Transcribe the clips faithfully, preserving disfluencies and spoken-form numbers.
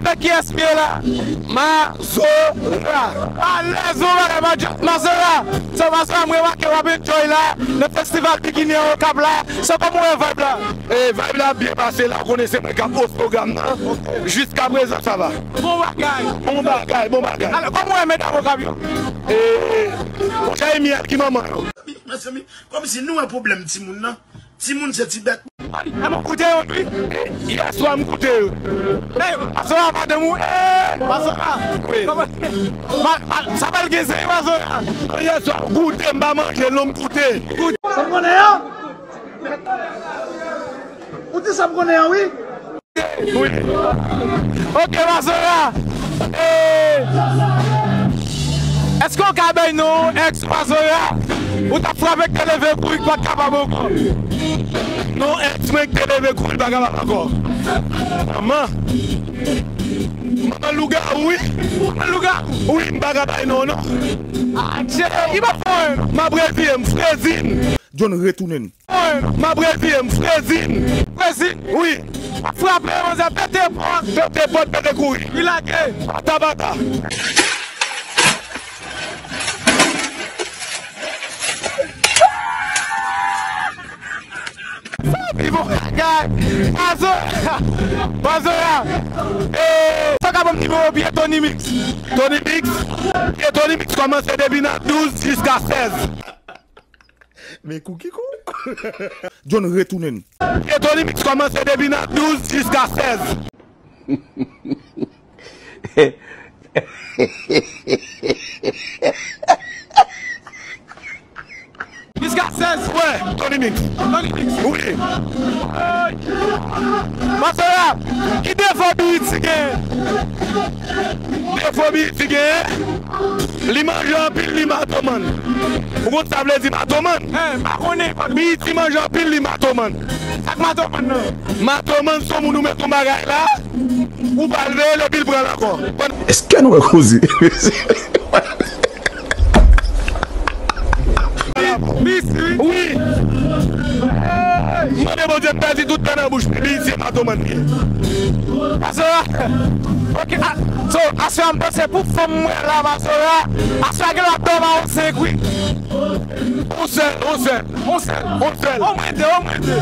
Nan kiyès m ye la? Mazora. Alèz, on bagay, Mazora. Mazora, se Mazora, m remake w ap enjoy la nan festival bikini an Okap la. Se kòman w wè vibe la? E, vibe la byen pase la, ou konnen se mwen k ap host pwogram nan. Jiska prezan, sa va. Bon bagay. Bon bagay, bon bagay. Alò, kòman w wè medam Okap yo? E, Jeremy ki manman yo. Mezanmi, kòmsi nou wè pwoblèm timoun nan. Timoun se ti bèt. An, an, m koute yo, wi. Yè swa m koute yo. Ey, Mazora, madanm ou, ey, Mazora. Wi. Kòman, ma, ma, sa pral gen zen, Mazora. Yè swa m koute, m pa manje, non, m koute. Sa m konnen an? Ou di sa m konnen an, wi. Wi. Ok, Mazora. Eh. Èske w ka bay non èks Mazora? Ou t ap frape k te leve kouri, k pa t kapab ankò. Non èks mwen k te leve kouri, l pa kapab ankò. Manman. Manman lougawou, wi. Manman lougawou. Wi, m pa ka bay non, non. Adje, li pa fò, hein. M ap reziye m, frezin. John retounen. M ap reziye m, frezin. Frezin? Wi. Frape, manzè, pete pòt. Pete pòt, pete kouri. Li lage. Pata, pata. Sa pi bon bagay. Mazora. Mazora. Eh, sa ka ban m nimewo pye Tony Mix. Tony Mix. Pye Tony Mix kòmanse depi nan douz jiska sèz. Men kou ki kou. John retounen. Pye Tony Mix kòmanse depi nan douz jiska sèz. Jiska sèz. Wè, Tony Mix. Tony Mix. Wi. Mazora, ki defo B E T genyen? Defo B E T genyen? Li manje anpil, li matoman. Ou konn sa vle di matoman? Eh, m pa konnen. B E T manje anpil, li matoman. Sa k matoman nan? Matoman se yon moun ou met yon bagay la, ou pa l veye l epi l pran l ankò. Èske nou wè koze? Wi. Mande Bondye m pèdi tout tan nan bouch mwen. Biyisye matoman li ye. Mazora. Ok, a, so, aswè a m panse pou fanm mwen la, Mazora. Aswè a gen lòt dòm a on senk, wi. On sèl, on sèl, on sèl, on sèl. Omwen de, omwen de.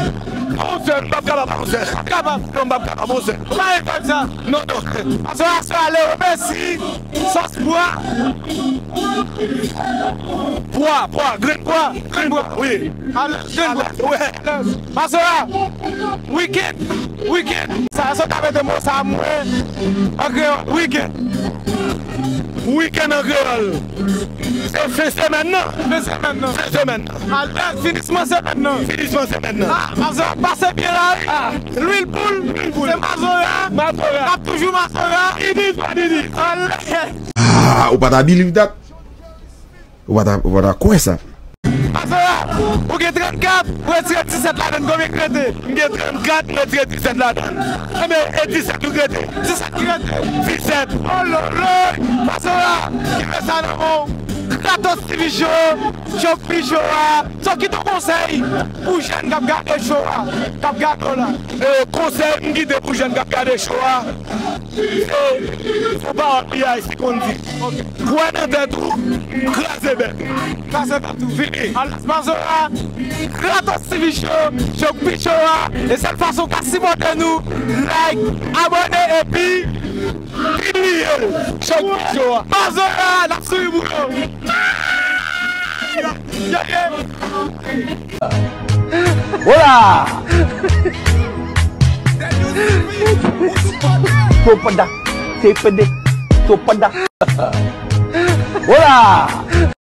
On sèl, m p ap kapab, on sèl. Kapab, non, m p ap kapab, on sèl. Pa gen fè sa. Non, non. Mazora, aswè a, Leo Messi. Sòs pwa. Pwa, pwa, grenn pwa, grenn pwa, wi. Alèz, grenn pwa. Alèz, wi. Alèz. Mazora, weekend, weekend. Sa, sa ta mete mo sa mwen. An kreyòl, weekend. Weekend an kreyòl. Se fen semèn nan. Fen semèn nan. Fen semèn nan. Alèz, finisman semèn nan. Finisman semèn nan. Ah, Mazora, pase byen la. Ah. Lwil poul, lwil poul. Se Mazora. Mazora. N ap toujou Mazora. It is what it is. Alèz. Ah, ou pa ta believe that? Ou pa ta, ou pa ta kwè sa? Mazora, ou gen trannkat, ou retire disèt ladann, konbyen k rete? M gen trannkat, m retire disèt ladann. Enben, e disèt ou k rete? Disèt ki rete? Disèt. Oh lolo! Mazora, ki fè sa nan men w? Kratos T V Show, Choc P Show a. So, ki ton konsèy pou jèn k ap gade show a, k ap gade w la? E, konsèy m kite pou jèn k ap gade show a, se, se yon pawòl P I C konn di. Kwè nan tèt ou, kraze bèk. Kraze tèt ou. Fini. Alèz Mazora, Kratos T V Show, Choc P Show a, e sèl fason w ka sipòte nou, like, abòne, epi pibliye l. Choc P Show a. Mazora, n ap souri pou yo. Yeah, yeah. Hola! Topada, tepede, topada. Hola!